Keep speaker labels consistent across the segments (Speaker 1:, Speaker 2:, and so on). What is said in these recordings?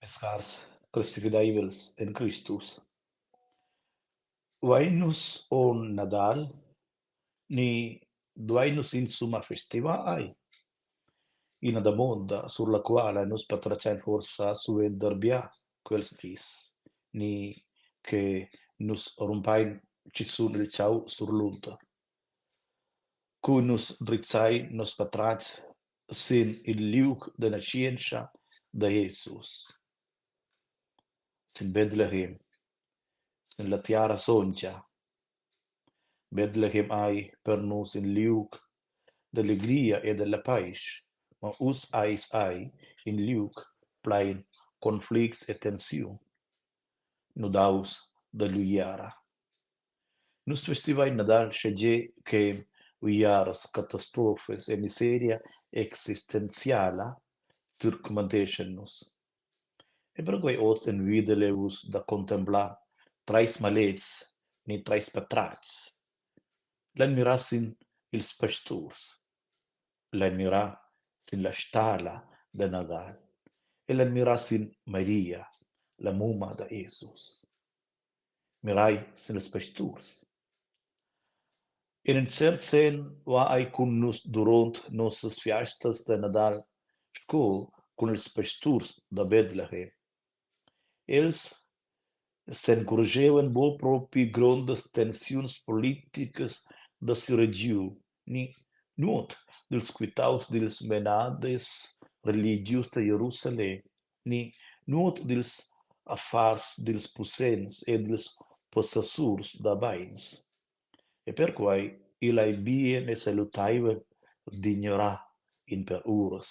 Speaker 1: Mes cars cristifideivels en Cristus. Vein nus uonn Nadal ni duein nus insumma festivar ei? Ina damonda sur la quala nus patratgein forsa suenter bia quels dis ni che nus rumpein schizun il tgau surlunder. Cu nus drizzein nos patratgs sin il liug da naschientscha da Jesus, sin Betlehem, sin la tiara sontga. Betlehem ei per nus in liug da legria e dalla paisch, mo uss eis ei in liug plein conflicts e tensiun, nudaus dall'uiara. Nus festivein Nadal schegie che uiaras, catastrofas e miseria existenziala circumdenteschan nus. E perquei oz envidel jeu vus da contemplar treis maletgs ni treis patratgs. Lein mirar sin ils pasturs, lein mirar sin la stalla da Nadal e lein mirar sin Maria, la mumma da Jesus. Mirai sin ils pasturs. En in cert senn va ei cun nus duront nossas fiastas da Nadal sco cun ils pasturs da Betlehem. Els s'encurschevan buca propi grondas tensiuns politicas da siu regiun ni nuot dils quitaus dils menaders religius da Jerusalem ni nuot dils affars dils pussents e dils possessurs da beins. E perquei igl ei bien e saluteivel d'ignorar in per uras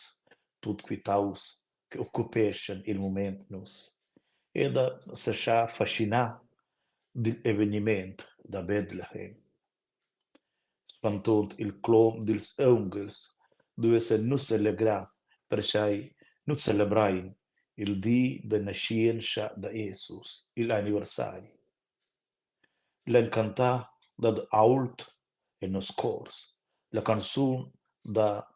Speaker 1: tut quitaus che occupeschan il mument nus e da seschar fascinar digl eveniment da Betlehem. Spantond il clom dils aunghels duessen nus selegrar, pertgei nus celebrein il di da naschientscha da Jesus, igl anniversari. Lein cantar dad ault en nos cors la canzun da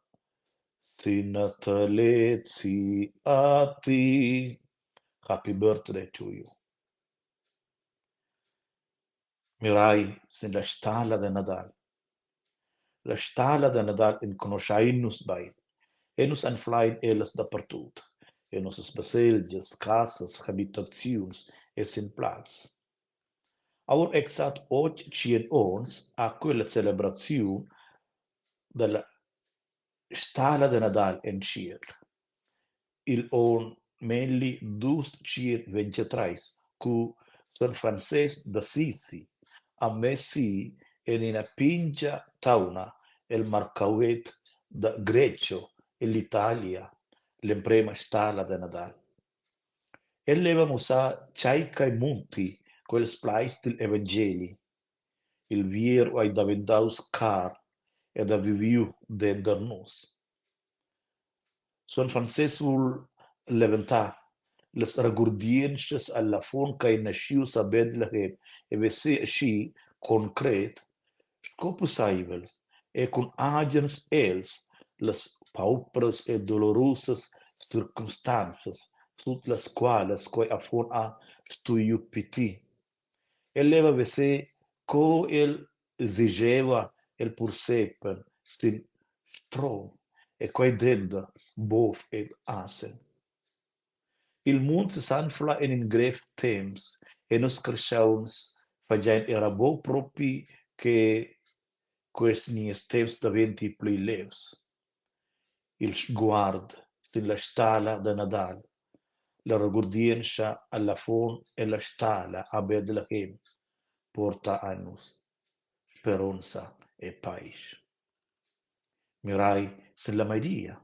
Speaker 1: Sin Natalezi a ti, Happy birthday to you. Mirai sin la stalla da Nadal. La stalla da Nadal enconuschein nus bein e nus anflein ellas dapertut, en nossas baselgias, casas, habitaziuns e sin plaz. Avon exact otg tschien onns ha quella celebraziun dalla stalla da Nadal entschiet. Igl onn melli dus tschien ventgatreis cu sogn Franzestg d'Assisi ha mess si en ina pintga tauna el marcauet da Greccio ell'Italia l'emprema stalla da Nadal. El leva mussar tgei ch'ei munti quels plaids digl evangeli. Il vierv ei daventaus car ed ha viviu denter nus. Sogn Franzestg vul leventar las regurdientschas agl affon ch'ei naschius a Betlehem e veser aschi concret sco pusseivel e cun agens egls las paupras e dolorusas circumstanzas sut las qualas quei affon ha stuiu pitir. El leva veser co el segeva el pursepen sin strom e quei denter bov ed asen. Il mund sesanfla en in grev temps e nus carstgauns fagein era buc propi che quest nies temps daventi pli levs. Il sguard sin la stalla da Nadal, la regurdientscha agl affon ella stalla a Betlehem porta a nus speronza e paisch. Mirai sin la Maria.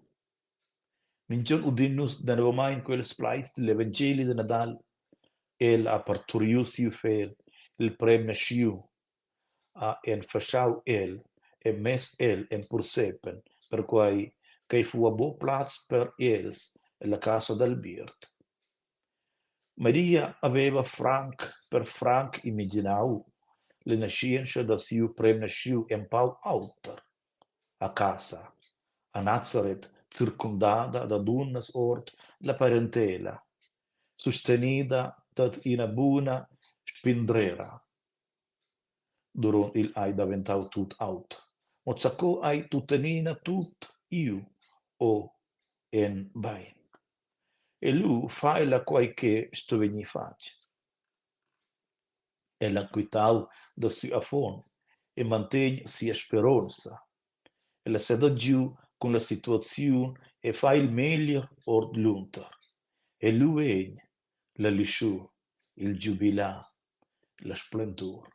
Speaker 1: Mintg'onn udin nus danovamein quels plaids digl evangeli da Nadal. El ha parturiu siu fegl, il premnaschiu, ha enfaschau el e mess el en pursepen, perquei ch'ei fuva buc plaz per els ella casa d'albiert. Maria haveva franc per franc imaginau la naschientscha da siu premnaschiu empau auter. A casa, a Nazaret circumdada da dunnas ord la parentela. sustenida dad ina buna spindrera. Duront igl ei daventau tut auter, mo zaco ei tuttenina tut iu o en bein. E lu fa ella quei che sto vegnir fatg. Ella ha quitau da siu affon e mantegn sia speronza. Ella sedat giu cun la situaziun e fa il meglier ordlunder. E lu vegn la lischur, il giubilar, la splendur.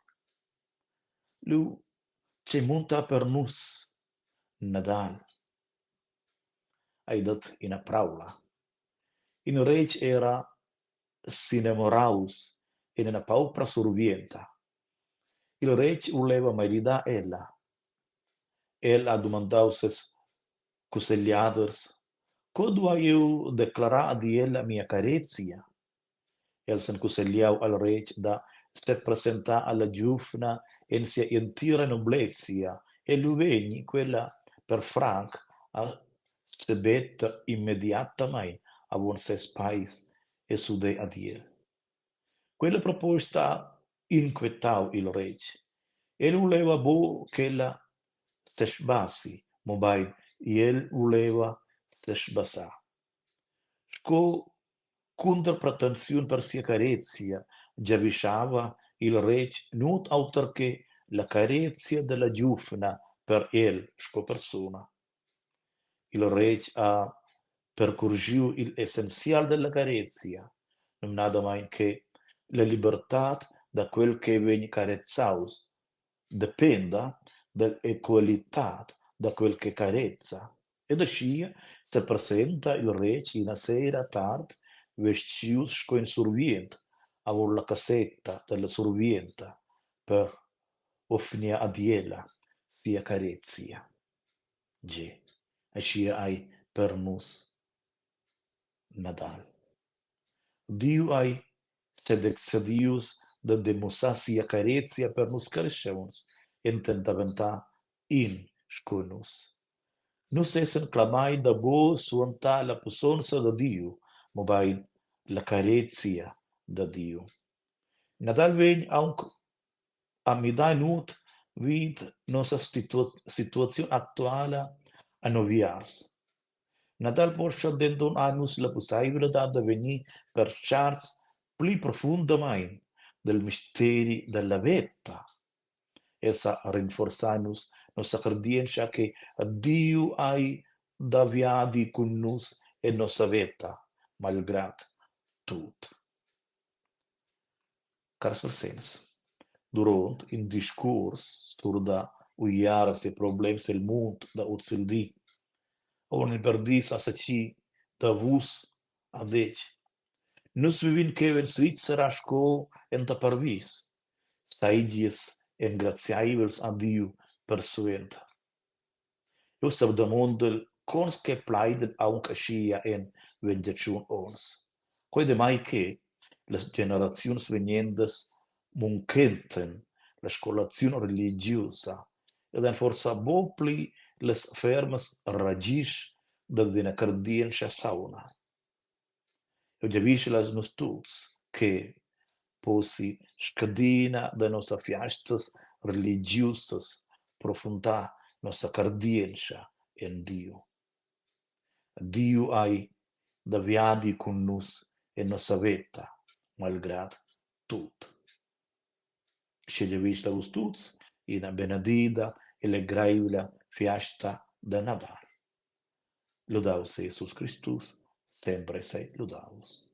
Speaker 1: Lu, tgei munta per nus Nadal? Ei dat ina praula. In retg era s'inamuraus en ina paupra survienta. Il retg vuleva maridar ella. El ha dumandau ses cussegliaders: Co duai jeu declarar ad ella mia carezia? Els han cussegliau al retg da sepresentar alla giuvna en sia entira noblezia e lu vegni quella per franc a sebetter immediatamein avon ses peis e s'uder ad el. Quella proposta ha inquietau il retg. El vuleva buc ch'ella sesbassi, mobein el vuleva sesbassar. Sco cunterpretensiun per sia carezia giavischava il retg nuot auter che la carezia dalla giuvna per el sco persuna. Il retg ha percurschiu igl essenzial dalla carezia, numnadamein che la libertad da quel che vegn carezaus dependa dall'equalitad da quel che carezza. Ed aschia sepresenta il retg ina sera tard vestgius sco in survient avon la casetta dalla survienta per ofniar ad ella sia carezia. Gie, aschia ei per nus Nadal. Diu ei sedecidius da demussar sia carezia per nus carstgauns enten daventar in sco nus. Nus essan clamai da buc suantar la pussonza da Diu, mobein la carezia da Diu. Nadal vegn aunc a midar nuot vid nossa situaziun actuala anoviars. Nadal porscha denton a nus la pusseivladad da vegnir pertscharts pli profundamein dil misteri dalla veta. El sa rinforzar nus nossa cardientscha che Diu ei da viadi cun nus en nossa veta, malgrad tut. Cars presents, duront in discuors sur da uiaras e problems el mund da ozildi, avon in per dis ha zachi da vus ha detg: Nus vivin cheu en Svizra sco enta parvis. Seigies engraziaivels a Diu persuenter. Jeu sedamondel cons che plaidan aunc aschia en ventgatschun onns. Quei demai che las generaziuns vegnentas munchenten la scolaziun religiusa ed ein forsa buc pli las fermas ragischs dad ina cardientscha sauna. Jeu giavischel a nus tuts che possi scadina da nossas fiastas religiusas profundar nossa cardientscha en Diu. Diu ei da viadi cun nus en nossa veta, malgrad tut. Sche giavischel a vus tuts ina benedida e legreivla fiasta da Nadal. Ludaus sei Jesus Cristus, sempre sei ludaus.